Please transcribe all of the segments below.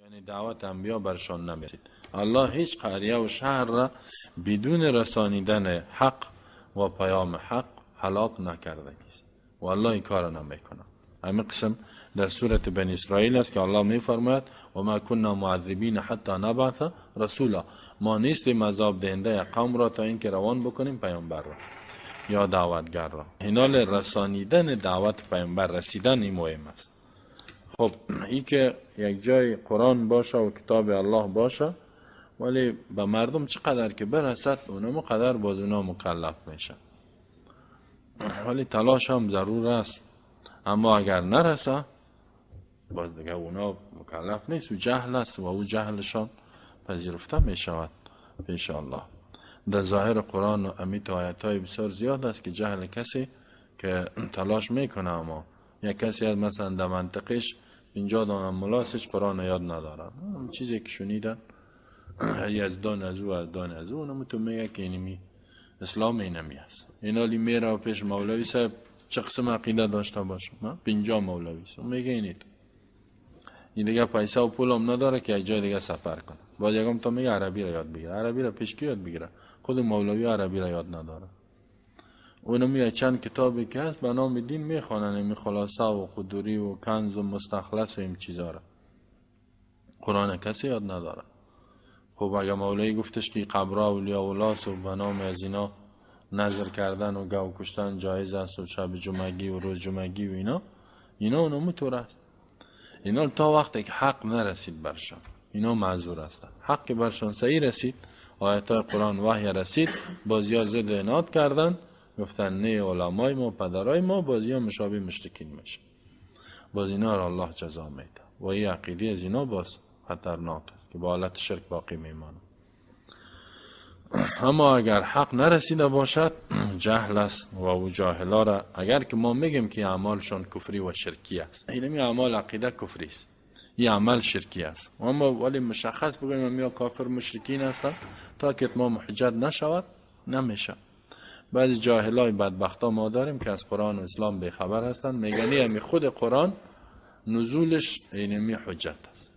یعنی دعوت انبیا برشان نمیرسید. الله هیچ قریه و شهر را بدون رسانیدن حق و پیام حق هلاک نکرده است و الله این کار نمیکنه. همین قسم در سورت بنی اسرائیل است که الله میفرماید و ما كنا معذبین حتی نبعث رسولا، ما نیستیم عذاب دهنده قوم را تا اینکه روان بکنیم پیامبر را یا دعوتگر را. هنال رسانیدن دعوت پیامبر رسیدن این مهم است. خب ای که یک جای قرآن باشه و کتاب الله باشه، ولی به مردم چقدر که برسد اونم قدر باز اونا مکلف میشه، ولی تلاش هم ضرور است. اما اگر نرسه باز دیگه اونا مکلف نیست و جهل است و او جهلشان پذیرفته میشود پیش الله. در ظاهر قرآن و امیت آیت های بسیار زیاد است که جهل کسی که تلاش میکنه، اما یک کسی از مثلا در منطقش 50 دانه ملاس قرآن یاد ندارن، چیزی که شنیدن از دان از او از دان از او، اونم تو میگه که اینمی اسلام اینمی است. اینالی میره پیش مولوی صاحب چه قسم عقیده داشته باشه، 50 مولوی صاحب میگه اینی تو این دیگه پیسه و پول هم نداره که یک جای دیگه سفر کنه. باز یکم تا میگه عربی را یاد بگیره، عربی را پیش کی یاد بگیره؟ خود مولوی عربی را یاد نداره. اونم یه چند کتابی که هست به نام دین میخوانن، این خلاصه و قدوری و کنز و مستخلص و این چیزا را. قرآن کسی یاد نداره. خب اگه مولوی گفتش که قبرا اولیا ولاس و به نام از اینا نظر کردن و گاو کشتن جایز است و شب جمعگی و روز جمعگی و اینا، اینا اونمو طور است. اینا تا وقتی که حق نرسید برشان اینا معذور هستند. حق که برشان صحیح رسید، آیت های قرآن وحی رسید، بازی ضد عناد کردن، گفتن نه علمای ما پدرای ما، بازی ها مشابه مشرکین میشه. باز اینا را الله جزا میده و این عقیده از اینا باز خطرناک است که با حالت شرک باقی میمانه. اما اگر حق نرسیده باشد جهل است و او جاهلا را اگر که ما میگیم که اعمالشان کفری و شرکی است، اینمی اعمال عقیده کفری است، این عمل شرکی است، اما ولی مشخص بگوییم یا کافر مشرکین هستند تا که اتمام حجت نشود نمیشه. بعضی جاهلای بدبختا ما داریم که از قرآن و اسلام بیخبر هستند، میگن همی خود قرآن نزولش اینمی حجت است،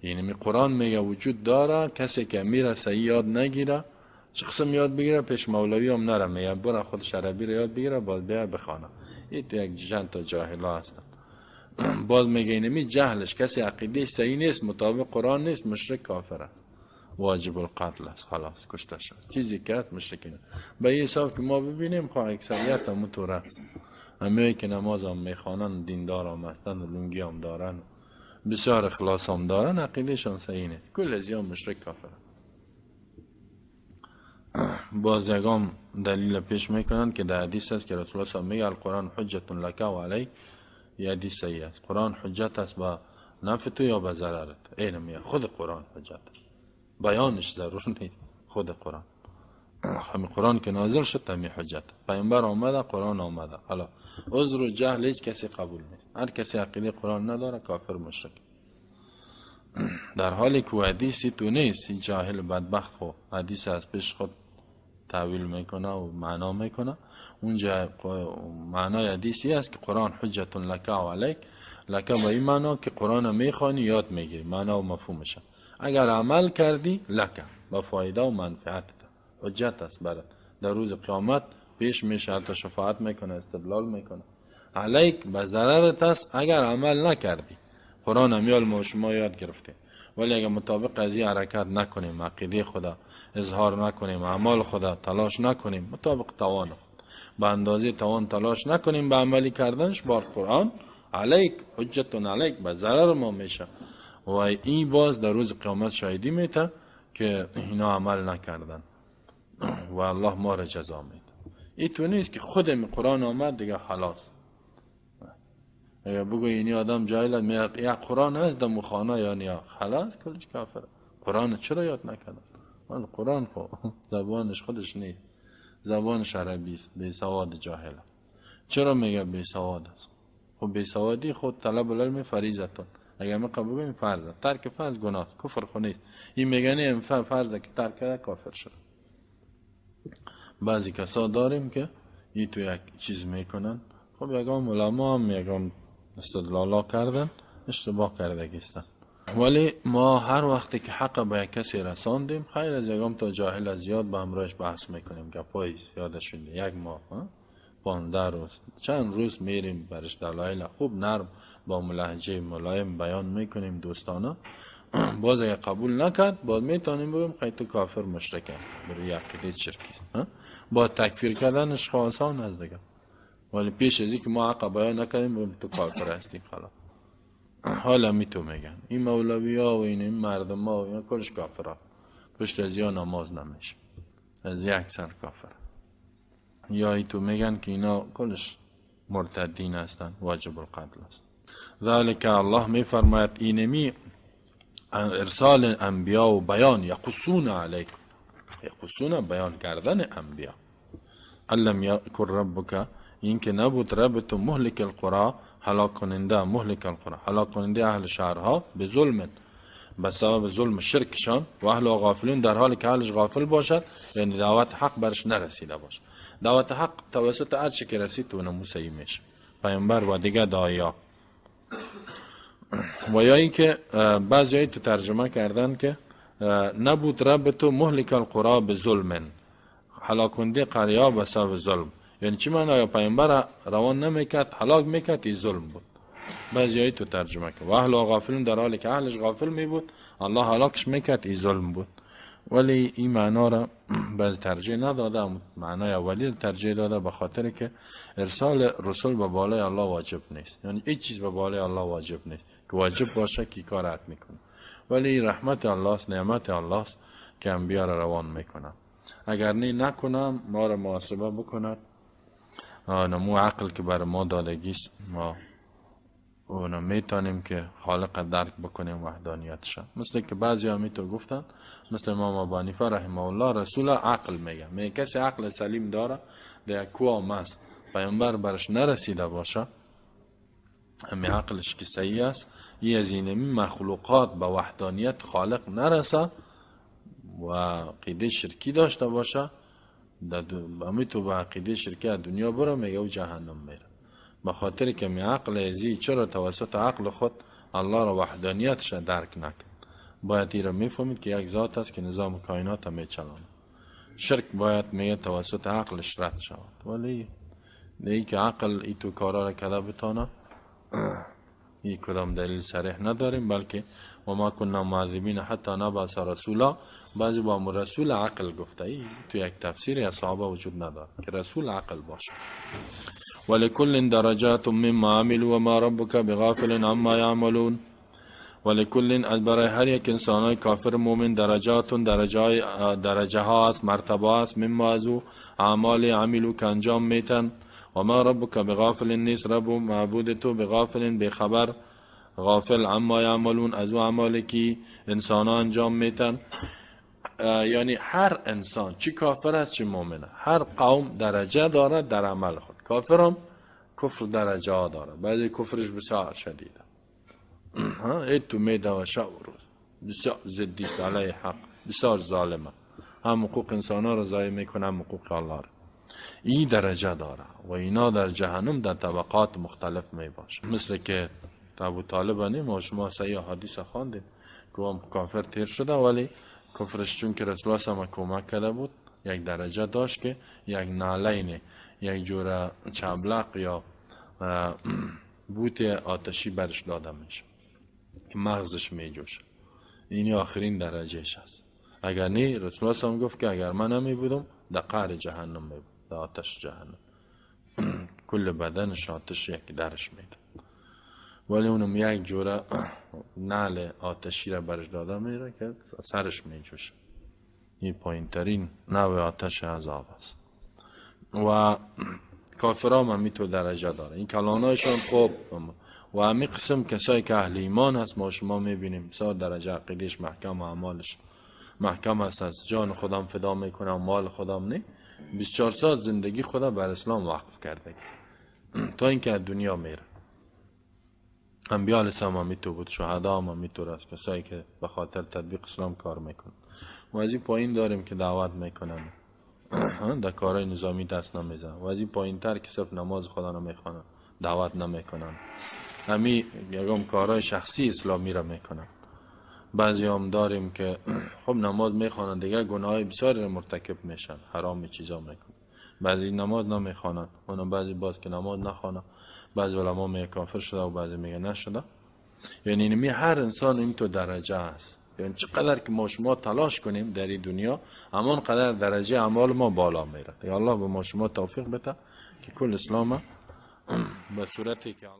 اینمی قرآن میگه وجود داره، کسی که میرسه یاد نگیره چه قسم یاد بگیره پیش مولوی هم نره، میگه برو خودش عربی رو یاد بگیره باز بیا بخوانه. این یک چند تا جاهلا هستن. باز میگه اینمی جهلش کسی عقیده صحیح نیست، مطابق قرآن نیست، مشرک کافره، واجب القتل است، خلاص کشته شد. چیزی که مشرکین به این حساب که ما ببینیم خب اکثریت هم طور است، همه که نماز هم میخوانن دیندار هم هستن و لونگی هم دارن بسیار اخلاص هم دارن، عقیدهشان صحیح نیست، کل از یا مشرک کافره. باز یگام دلیل پیش میکنن که در حدیث است که رسول الله میگه القرآن حجت لک و علیک، یه حدیث صحیح است، قرآن حجت است با نفع تو یا به ضررت. اینم میگه خود قرآن حجت است، بیانش ضرور نیست، خود قرآن همین قرآن که نازل شد همین حجت، پیامبر آمده قرآن آمده، حالا عذر و جهل هیچ کسی قبول نیست، هر کسی عقیده قرآن نداره کافر مشرک. در حالی که حدیثی تو نیست، جاهل بدبخت خو حدیث از پیش خود تاویل میکنه و معنا میکنه. اونجا معنای حدیثی است که قرآن حجت لک و علیک، لک به این معنا که قرآن میخوانی یاد میگیری معنا و مفهومش، اگر عمل کردی لک با فایده و منفعت حجت است برات، در روز قیامت پیش میشه، حتی شفاعت میکنه، استدلال میکنه. علیک به ضررت است اگر عمل نکردی. قرآن امیال ما شما یاد گرفتیم، ولی اگر مطابق از این حرکت نکنیم، عقیده خدا اظهار نکنیم، اعمال خدا تلاش نکنیم، مطابق توان خود به اندازه توان تلاش نکنیم به عملی کردنش، بار قرآن علیک حجت علیک به ضرر ما میشه و این باز در روز قیامت شاهدی میته که اینا عمل نکردن و الله ما را جزا میده. این تو نیست که خود قرآن آمد دیگه خلاص. اگر بگو اینی آدم جاهل است، یا قرآن هست در مخانه یا نیا، خلاص کلش کافره. قرآن چرا یاد نکردن؟ قرآن خو زبانش خودش نیست، زبانش عربی است، بی سواد جاهل. چرا میگه بی سواد است؟ خب بی سوادی خود طلب العلم فریضتون، اگر ما قبول بگیم فرض، ترک فرض گناه، کفر خو نیست. این میگه نه فرض که ترک کرده کافر شد. بعضی کسا داریم که این تو یک چیز میکنن، خب یگام علما هم یگام استدلالا کردن، اشتباه کرده گیستن. ولی ما هر وقتی که حق به یک کسی رساندیم، خیر از یگام تا جاهل زیاد به همراهش بحث میکنیم، گپای یادشون یک ماه 15 روز چند روز میریم برش دلایل خوب نرم با ملهجه ملایم بیان میکنیم دوستانه. باز اگه قبول نکرد باز میتونیم بگیم خیلی تو کافر مشرکه، برای عقیده شرکی. با تکفیر کردنش آسان است دیگه، ولی پیش از اینکه ما حق بیان نکردیم بگیم تو کافر هستی خلاص. حالا می تو میگن این مولوی ها و این مردم ها و این کلش کافر ها، پشت از یا نماز نمیشه، از یک سر کافر. یا ای تو میگن که اینا کلش مرتدین هستن، واجب القتل است. ذالک الله میفرماید اینمی ارسال انبیا و بیان، یقصون علیکم، یقصون بیان کردن انبیا. الم یکن ربک، این که نبود رب تو مهلک القرى، هلاک کننده، مهلک القرى هلاک کننده اهل شهرها، به ظلم، به سبب ظلم شرکشان، و اهل غافلون، در حالی که اهلش غافل باشد، یعنی دعوت حق برش نرسیده باشد. دعوت حق توسط هر چه که رسید تو نموسهی میشه، پیامبر و دیگه داعیا. و یا اینکه بعضی تو ترجمه کردن که نبود رب تو مهلک القرى به ظلم، هلاک کننده قریه به سبب ظلم. یعنی چی معنی؟ یا پیامبر روان نمیکرد هلاک میکرد، این ظلم بود. بعضی تو ترجمه کرد و اهل غافلون، در حالی که اهلش غافل می بود الله هلاکش میکرد، این ظلم بود. ولی این معنا را بعضی ترجیح نداده، معنای اولی را ترجیح داده، به خاطر که ارسال رسول به بالای الله واجب نیست، یعنی هیچ چیز به بالای الله واجب نیست که واجب باشه کی کار میکنه. ولی رحمت الله است، نعمت الله است که انبیا را روان میکنه. اگر نی نکنم ما را محاسبه بکند، نمو عقل که بر ما دادگیست، ما اونو میتونیم که خالق درک بکنیم وحدانیتش. مثل که بعضی ها می تو گفتن، مثل امام ابو حنیفه رحمه الله رسول عقل میگه، میگه کسی عقل سلیم داره در کوام است، پیامبر برش نرسیده باشه، همی عقلش که صحیح است، یه از اینمی مخلوقات به وحدانیت خالق نرسه و عقیده شرکی داشته باشه، همی تو به عقیده شرکی از دنیا برو، میگه او جهنم میره. به خاطر که می عقل ازی چرا توسط عقل خود الله را وحدانیتش درک نکن. باید این را میفهمید که یک ذات است که نظام کائنات هم میچلانه. شرک باید میگه توسط عقلش رد شود، ولی نه که عقل ای تو کارا را کده بتانه، این کدام دلیل صریح نداریم، بلکه و ما کنا معذبین حتی نبعث رسولا. بعضی با رسول عقل گفته، ای تو یک تفسیر اصحابه وجود نداره که رسول عقل باشه. ولكل درجات مما عملوا وما ربك بغافل عما يعملون. ولكل، از برای هر یک انسان های کافر مؤمن درجات، درجه ها است، مرتبه است، مما از او اعمال عملو که انجام میتن. و ما ربک بغافل، نیست رب و معبود تو بغافل بخبر، غافل عما یعملون، از او اعمالی که انسان ها انجام میتن. یعنی هر انسان چی کافر است چی مؤمن، هر قوم درجه داره در عمل خود. کافرم کفر درجه ها داره، بعضی کفرش بسیار شدیده، ای تو میده و شب و روز بسیار ضدی است علیه حق، بسیار ظالمه، هم حقوق انسان ها رو ضایع میکنه هم حقوق الله رو. این درجه داره و اینا در جهنم در طبقات مختلف می باشه. مثل که ابو طالب نیم و شما صحیح حدیث خواندیم که هم کافر تیر شده، ولی کفرش چون که رسول الله هم کمک کرده بود یک درجه داشت که یک نعلین، یک جور چبلق یا بوت آتشی برش داده میشه که مغزش میجوشه. این آخرین درجهش هست. اگر نه رسول الله هم گفت که اگر من نمی بودم در قعر جهنم می بود، در آتش جهنم، کل بدنش آتش یک درش میده، ولی اونم یک جوره نعل آتشی را برش داده میره که سرش میجوشه. این پایین ترین نوع آتش عذاب است. و کافرام هم تو درجه داره، این کلانایشان خوب و همی قسم کسایی که اهل ایمان هست ما شما میبینیم بسیار درجه عقیدهش محکم و اعمالش محکم است، از جان خودم فدا میکنم مال خودم نه، 24 ساعت زندگی خدا بر اسلام وقف کرده تا اینکه از دنیا میره. انبیاء علیه السلام هم تو بود، شهدا هم تو است، کسایی که به خاطر تطبیق اسلام کار میکنن. و از این پایین داریم که دعوت میکنن، در کارهای نظامی دست نمیزنن، و از این پایین تر که صرف نماز خدا نمیخوانن، دعوت نمیکنن، همی یکم کارهای شخصی اسلامی را میکنن. بعضی هم داریم که خب نماز میخوانن، دیگه گناه بسیاری مرتکب میشن، حرام چیزا میکنن. بعضی نماز نمیخوانن، اونم بعضی باز که نماز نخوانن، بعضی علما میگه کافر شده و بعضی میگه نشده. یعنی اینمی هر انسان این تو درجه است. یعنی چقدر که ما شما تلاش کنیم در این دنیا، همان قدر درجه اعمال ما بالا میره. یا الله به ما شما توفیق بده که کل اسلام به صورتی که الله